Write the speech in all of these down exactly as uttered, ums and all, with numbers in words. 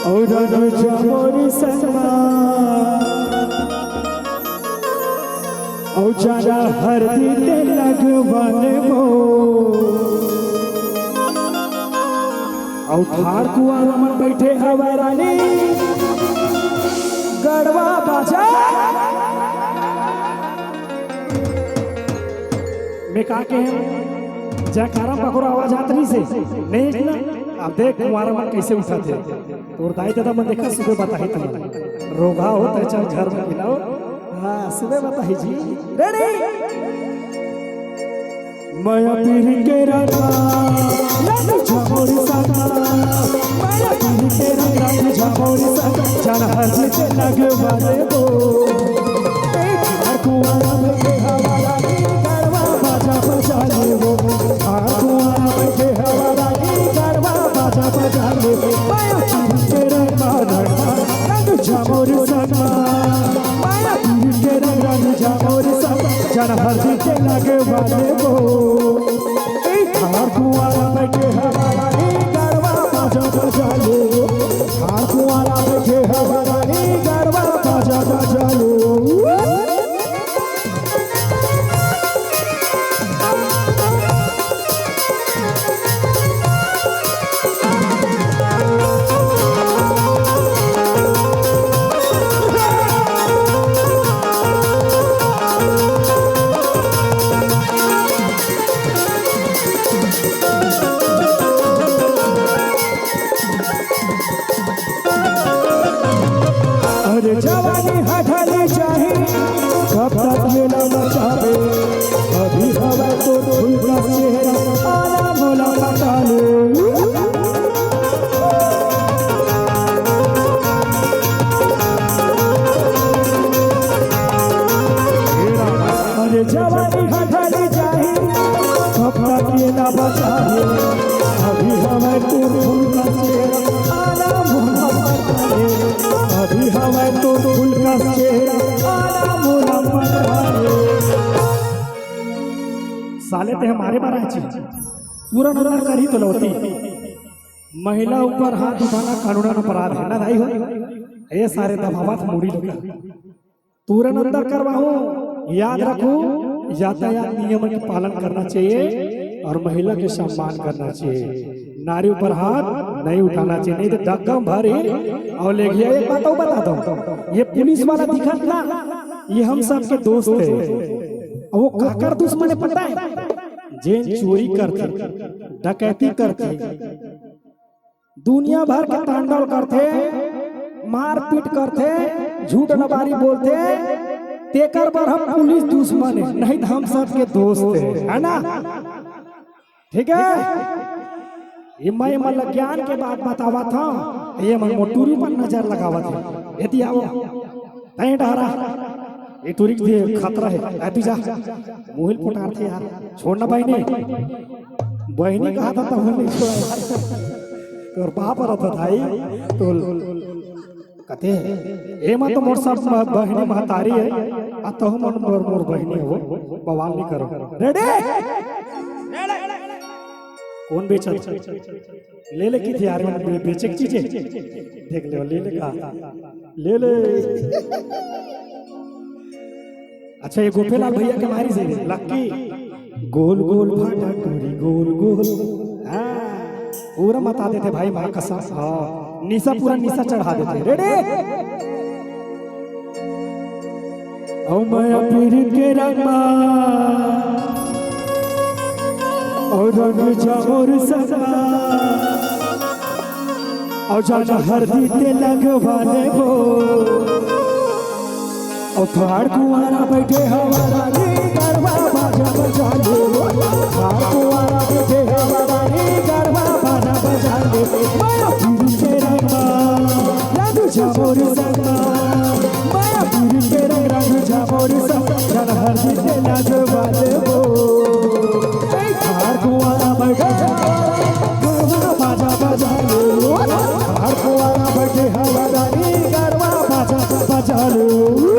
अउ रंग जा मोर संगमा, अउ जाना हरदी ते लगवा लेबो। अउ ठाढ़ कुंवारा मन बइठे हवय रानी, गड़वा बाजा। मैं का कहेंव, जयकारा म बकोर आवाज आत रहिसे, नहीं ना? अब देख कुंवारा मन कइसे उठत हे। तोर दाई ददा मन देखा सुबह बताही तुमन। रोगहा हो त चल घर म मिलाओ। हाँ, सुबह बताही जी। रेडी? मया पीर के रंगा, रंग जा मोर संगा। मया पीर के रंगा, रंग जा मोर संगा। जान हर दिल के लगवा लेबो। ए, हर कुंवारा में के हवा लागी, गड़वा बाजा बजा लेबो। हर कुंवारा में के हवा लागी, गड़वा बाजा बजा लेबो। मया पीर के रंगा, रंगा, रंग जा मोर संगा। मया पीर के रंग, रंग जा मोर संगा। जान हर दिल के लगवा लेबो। ए, ठाढ़ कुंवारा बइठे हवा रानी, गड़वा बाजा बजा लो। ठाढ़ कुंवारा बइठे हवा रानी, गड़वा बाजा बजा लो। अरे जवानी ह ढली जाही, कब तक ये ना मचाबे? अभी हवय तो फूल का चेहरा, आना मोला पटा ले। अरे जवानी ह ढली जाही, कब तक ये ना बचाही? अभी हवय तो फूल का चेहरा, आना मोला पटा ले। अभी हवय तो फूल का चेहरा, आना मोला पटा ले। साले ते हमारे बारा ची। पूरा नंबर करी तो लौटी। महिला ऊपर हाथ उठाना कानूनन अपराध है ना दाई हो। ए सारे दबावत मुड़ी लगा। तुरंत अंदर करवाहूं। याद रखो, यातायात नियम के पालन करना चाहिए और महिला के सम्मान करना चाहिए। नारी ऊपर हाथ नहीं उठाना चाहिए, नहीं तो धक्का भर ही। और ले गया, एक बात और बता दो, ये पुलिस वाला दिखत ना, ये हम सबके दोस्त है। और वो काकर दुश्मन है पता है? जेन चोरी करथे, डकैती करथे, दुनिया भर के तांडव करथे, मारपीट करथे, झूठ नबारी बोलथे, तेकर बर हम पुलिस दुश्मन है, नहीं तो हम सबके दोस्त है, है ना? ठीक है, ये मैं मतलब ज्ञान के बात बतावत हूँ, ये मन मोटूरी पर नजर लगावत है। यदि आओ, तय डहरा, ये टूरी के खतरा है। ऐ तू जा, मोहिल पोटार थे यार, छोड़ना बहिनी। बहिनी कहा था तब नहीं छोड़ा। तोर बाप रहता था ही, तो कहते हैं, ए माँ तो मोर सब बहिनी महतारी है, आ तो हम मोर, मोर बहिनी हो, बवाल नहीं करो। रेडी? कौन बेचत? ले ले की थी यार, बे-, बेचे की चीजें? देख ले, ले ले का? ले ले। अच्छा, ये गोपेलाल भैया के मारी से लक्की, गोल गोल भाटा टूरी गोल गोल। हाँ, पूरा मता देथे भाई, माँ कसम। हाँ, निशा पूरा निशा चढ़ा देथे। रेडी? अउ मया पीर के रंग मा, अउ रंग जा मोर सगा, अउ जाना हरदी ते लगवा लेबो। अउ ठाढ़ कुंवारा बइठे हवा रानी, गड़वा बाजा बजा लेबो। ठाढ़ कुंवारा बइठे हवा रानी, गड़वा बाजा बजा लेबो। मया पीर के रंग मा, रंग जा मोर सगा। मया पीर के रंग, रंग जा मोर सगा। जाना हरदी ते लगवा लेबो। ए ठाढ़ कुंवारा बइठे, गड़वा बाजा बजा लेबो। ठाढ़ कुंवारा बइठे हवा रानी, गड़वा बाजा बजा लेबो।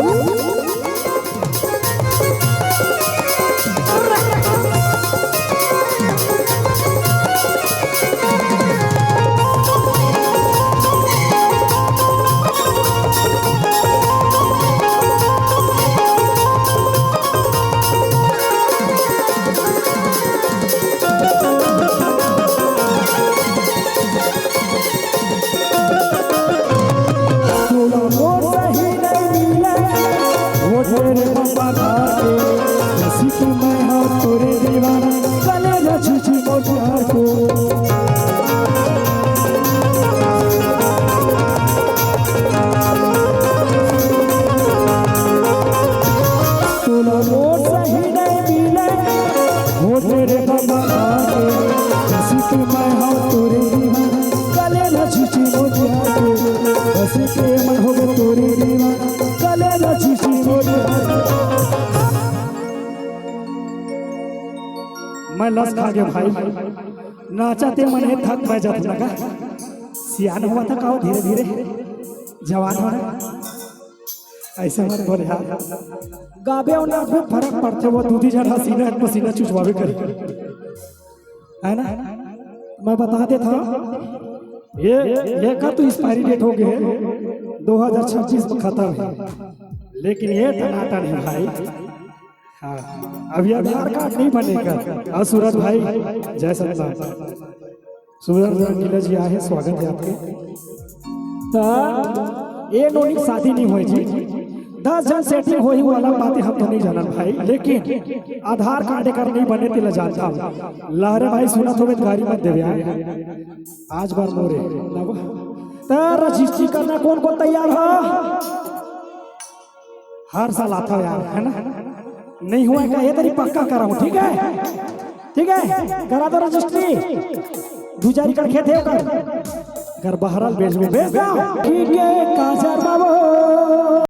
लस खा गे भाई। नाचा ते मन हे थक मैं जात लगा। सियान हुआ था का हो धीरे धीरे। जवान हो ना। ऐसे मत बोल यार। गाबे और नाच में फर्क पड़थे, वो दू दी झन हसीना एक पसीना चुचवावे करे। है ना? मैं बता देता हूँ, ये, ये का तो एक्सपायरी डेट हो गए, दो हज़ार छब्बीस में खत्म है, लेकिन ये टनाटन है भाई। हाँ, अभी आधार कार्ड नहीं बनेगा। और सूरज भाई, जय सतनाम। सूरज रंगीला जी आए हैं, स्वागत है आपके। त ए नोनी के शादी नहीं होए जी। दस झन सेटिंग होही वाला बातें हम तो नहीं जानन भाई, लेकिन आधार कार्ड एकर नहीं बने तेला जानता हूँ। लहरे भाई सुनत होबे त गारी मत देवे यार। आज बार मोरे नव त रजिस्ट्री करना कौन कौन तैयार हो? हर साल आता हो यार, है ना? नहीं हुआ का ये तेरी पक्का कराऊं, ठीक है? ठीक है, करा दो रजिस्ट्री। दू चार एकड़ खेत है ओकर, घर बहरल बेच में बेच दो। ठीक है, का